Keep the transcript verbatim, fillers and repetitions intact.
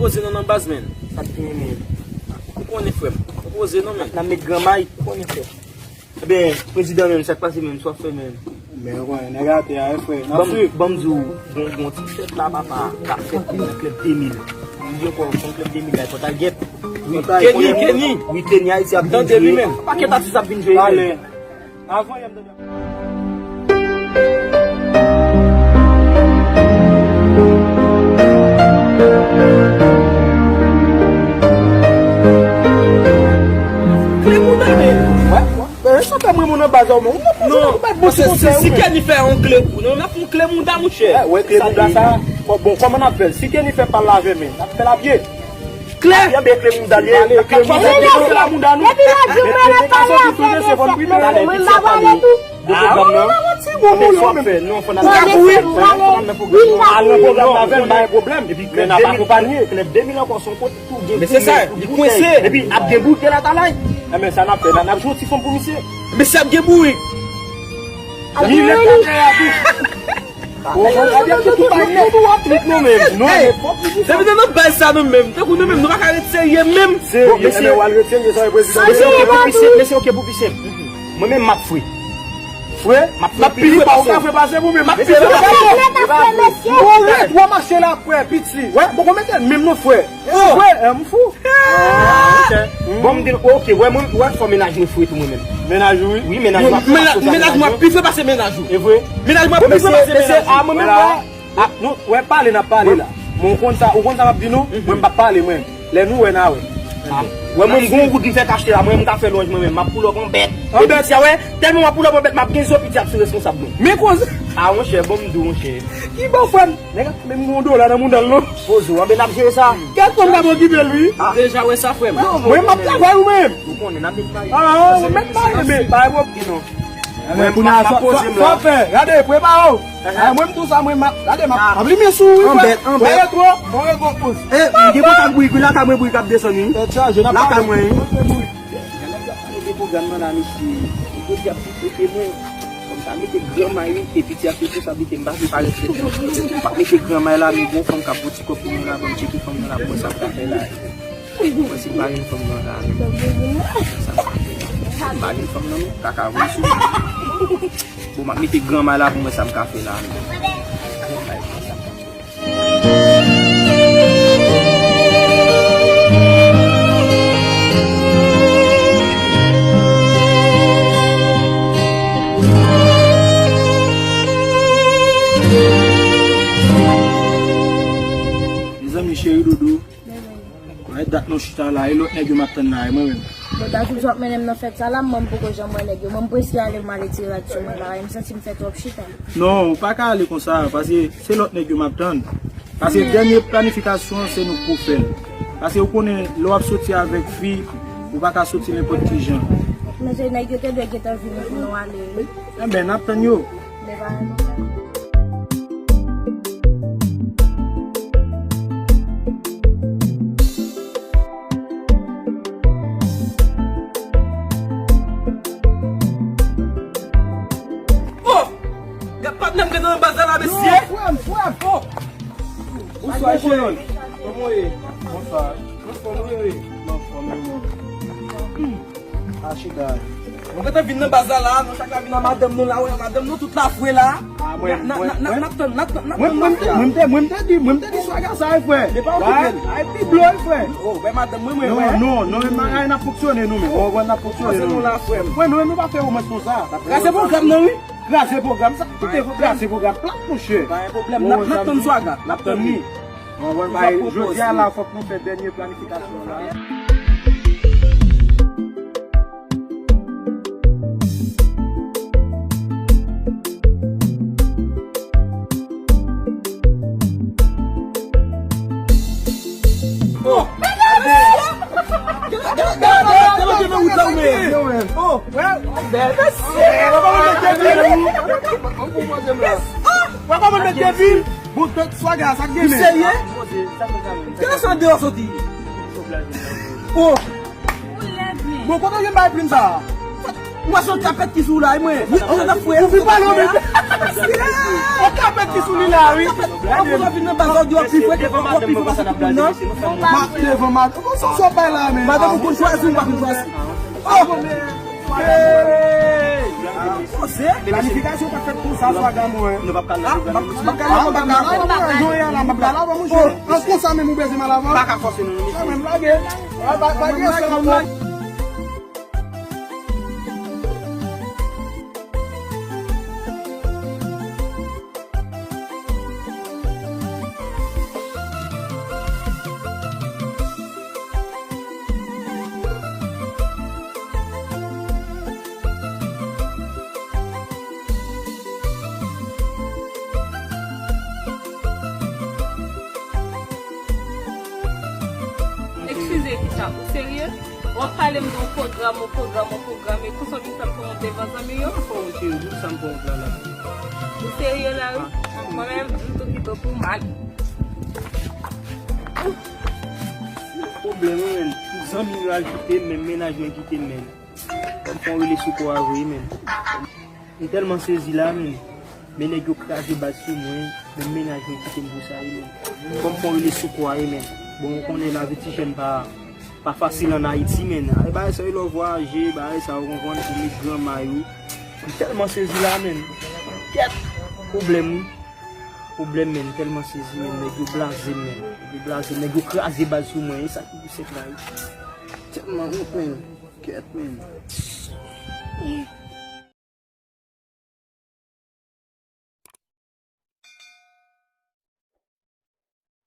Poze non nan baz, men. Sa k genyen, men? Ou konnen, frè m. Ou poze non, men. N ap met gran may. Ou konnen, frè m. Ebyen, prezidan, men, sa k pase, men? Sa w ap fè, men? Men, ou konnen, nèg atè a, wi, frè. N ap swiv. Ban m di w, gon, gon ti fèt la, papa, k ap fèt nan klèb de mil. Wi, ankò, gon klèb de mil la, fò t al gèt. Wi, Kenny, Kenny. Wi, Kenny, Ayiti ap vin jwe. Tande, wi, men. Pakèt atis ap vin jwe, wi, men. Avan yè m tande. Kle mouda, men. Wè, wè. E, sa fè mwen, moun nan baz la, ou, ou, ou, non, ou pa t bon si konsa, si Kenny fè yon kle pou nou, n ap fè yon kle mouda, monchè. Wè, wè, kle mouda sa. Bon, kòman n ap fè l? Si Kenny fè pa l la avè men, n ap fè l a pye. Klè. Yon bèk kle mouda l ye. Kle mouda l ye. Depi lè di mwen pa pale avè m, mwen pa pale tou. Dodo gam nan. Anben sa w ap fè? Non, fò n al nan pwogram nan. Al nan pwogram nan avè m, pa gen pwoblèm. Epi men n ap akonpanye. Klèb de mil ankò se yon kote tou gen boutèy. Men se sa, li kwense. Epi ap gen boutèy la talay. Enben sa n ap fè la, n ap jwe yon ti fanm pou misye. Men sa ap gen bourik. Li lè talè a tou. Bon, bon, ebyen, se tout bagay nèt. Depi nou nan baz sa nou menm, tankou nou menm, nou pa ka ret serye menm. Serye, enben w al ret serye, sa e prezidan. Mesye, ok pou pise, mesye, ok pou pise. Mwen menm, m ap fre. Fre? M ap fre pli fre pase. Ou ka fre pase pou mwen, m ap pise pase. Ou ret, w ap mache la, frè, piti. Wè, bon, konbyen tèl menm non, frè? Frè, m fou. Ah, ok. Bon, m di, ok, wè, mwen, wè, fò mennaj mwen fre tou mwen menm. Mennaj ou, wi. Wi, mennaj mwen ap pase mennaj mwen. Mennaj mwen ap pi fre pase mennaj ou. E vre? Mennaj mwen ap pi fre pase mennaj ou. Ah, mwen menm, wè. Ah, nou, wè, pale, n ap pale la. Men ou konn sa, ou konn sa m ap di nou? Mwen, m p ap pale, mwen. Lè nou wè, n a wè. Ah, wè, mwen, m gon wout m fèk achte la, mwen, m ka fè lwanj mwen menm, m ap pull up an bèt. An bèt? Epi, wè, tèlman m ap pull up an bèt, m ap gen zo piti ap sou responsab mwen. Men koze. Ah, monchè, bon, m di w, monchè. Ki bò, frè m? Nèg ap fè menm gon dola nan mouda l, non. Poze w, anben n ap jere sa. Gad kòm n ap okipe l, wi. Deja wè sa, frè m. Mwen, m ap travay ou menm. Ou konnen, n ap met mayi. Ah, mwen met mayi, men pa gen pwoblèm. Mwen, kounye a, sa w fè? Gade, prepare w. Mwen, m tou sa, mwen, m ap, gade, m ap, m ap limen sou ou, wi, frè. Anbèt, anbèt. Mwen retwo, mwen retwo, poz. E, gen pwogram bourik, wi, lakay mwen bourik ap desann, wi. Lakay mwen, wi. Gade, gade pwogram nan la, mesye. Jodi a, pi kote mwen. Kòm sa, mete gran may, wi, e piti a, se pou sa, mete m pa vle parèt tèt mwen. M ap mete gran may la, men gon fanm k ap vo ti kòb pou mwen la, ban m tcheke fanm nan la, pou mwen sa m ka fè la. Mwen si m pa gen fanm nan la, men sa m ka fè la. Si m pa gen fanm nan, men kaka voye sou mwen. Bon, m ap mete gran may la pou mwen sa m ka fè la, men. Gran may pou mwen sa m ka fè. Mezanmi, cheri doudou. Wè dat nou chita la, e lòt nèg yo m ap tann la, e mwen menm. Bon, ta kou w ap mennen m nan fèt sa la, mwen m poko janm wè nèg yo. Mwen m prese ale, m ale tire rad sou mwen, bagay, m santi m fè twòp chita. Non, ou pa ka ale konsa, paske se lòt nèg yo m ap tann. Paske dènye planifikasyon an, se nou k pou fè l. Paske ou konnen, lè w ap soti avèk fi, ou pa ka soti nenpòt ki jan. Men se nèg yo te dwe gentan vini pou nou ale, wi. Enben, n ap tann yo. Men pa renmen sa. Oh! Gad patnè m gen nan baz la, mesye. Yo, frè m, frè m. Oh! Bonswa, cheri. Kòman w ye? Bonswa. Anfòm, wi, wi. Anfòm, wi. Hmm. Achida. Nou gentan vin nan baz la, la. Nou chak la vin nan madanm nou la, wè, madanm nou tout la fre la. Ah, mwen, n a, n a, mwen, n a, n ap tann, n ap tann, n ap tann mwen, mwen, mwen te, mwen te di, mwen te di swaga sa, wi, frè. Men pa okipe l. Ay, pi blo, wi, frè. Oh, bay madanm mwen, mwen, non, mwen. Non, non, men bagay n ap fonksyone nou, men. Oh, bon, n ap fonksyone nou. Pase nou la, frè m. Wè, nou, nou pa fè romans konsa. Kraze pwogram nan, wi. Kraze pwogram, sa. Kite kraze pwogram plat, monchè. Pa gen pwoblèm, n ap, n ap tann swaga, n ap tann li. Bon, bon, bay, jodi a la, fòk nou fè dènye planifikasyon la. Oh! Gade, gade, gade, gade, gade wout la, ou men. Oh! Bèl mesye! Wè kòman m met debil? Wè kòman m met debil? Bon, tèt swaga, sa k gen men? Ou serye? Kilè sa andeyò soti? Oh! Bon, kote w jwenn bay plim sa a? Ou wè se yon kapèt ki sou la, wi, mwen. Ou, ou, ou fin pale, ou fin pale, ou fin pale, wi. Yon kapèt ki sou li la, wi. Apre w vin nan baz la, w di w ap pi fre, w ap pi fre pase tout moun nan. Devan madanm. Bon, sa w bay la, men. Madanm ou konn chwazi, ou pa konn chwazi. Oh! Hey! Poze. Planifikasyon pa fèt konsa, swa damou, hein. Nou p ap ka la. Ah, m p ap ka la, m p ap ka la, m ap ka la, mwen jwenn la, m ap ka la, mwen jwenn. An konsa menm ou beze mal avan. Pa ka fòse nou, nou. Sa menm lage. Pa, pa, pa, lage. Eskize, Kika, ou serye? W ap pale m de yon pwogram, yon pwogram, yon pwogram, e konsa w vin fè m fè wont devan zanmi yo? Mwen fè wont, wi, sa m fè wont la, la. Ou serye la, wi? Mwen menm, m tou kite w pou mal. Pwoblèm, wi, menn. Zanmi yo al kite m, menn, mennaj mwen kite m, menn. Ban m fè yon rele sou kò a vre, menn. M tèlman sezi la, menn. Men nèg yo kraze baz sou mwen, men mennaj mwen kite m pou sa, wi, menn. Ban m fè yon rele sou kò a, wi, menn. Bon, ou konnen lavi ti jèn pa, pa fasil ann Ayiti, menn. Ay, bagay sa yo, lè w vwayaje, bagay sa yo, konprann, pou met granma yo. M tèlman sezi la, menn. Kèt! Pwoblèm, wi. Pwoblèm, menn. M tèlman sezi, menn. Nèg yo blaze m, menn. Nèg yo blaze m. Nèg yo kraze baz sou mwen. E sa ki pi sèt la, wi. Tèlman wont, menn. Kèt, menn.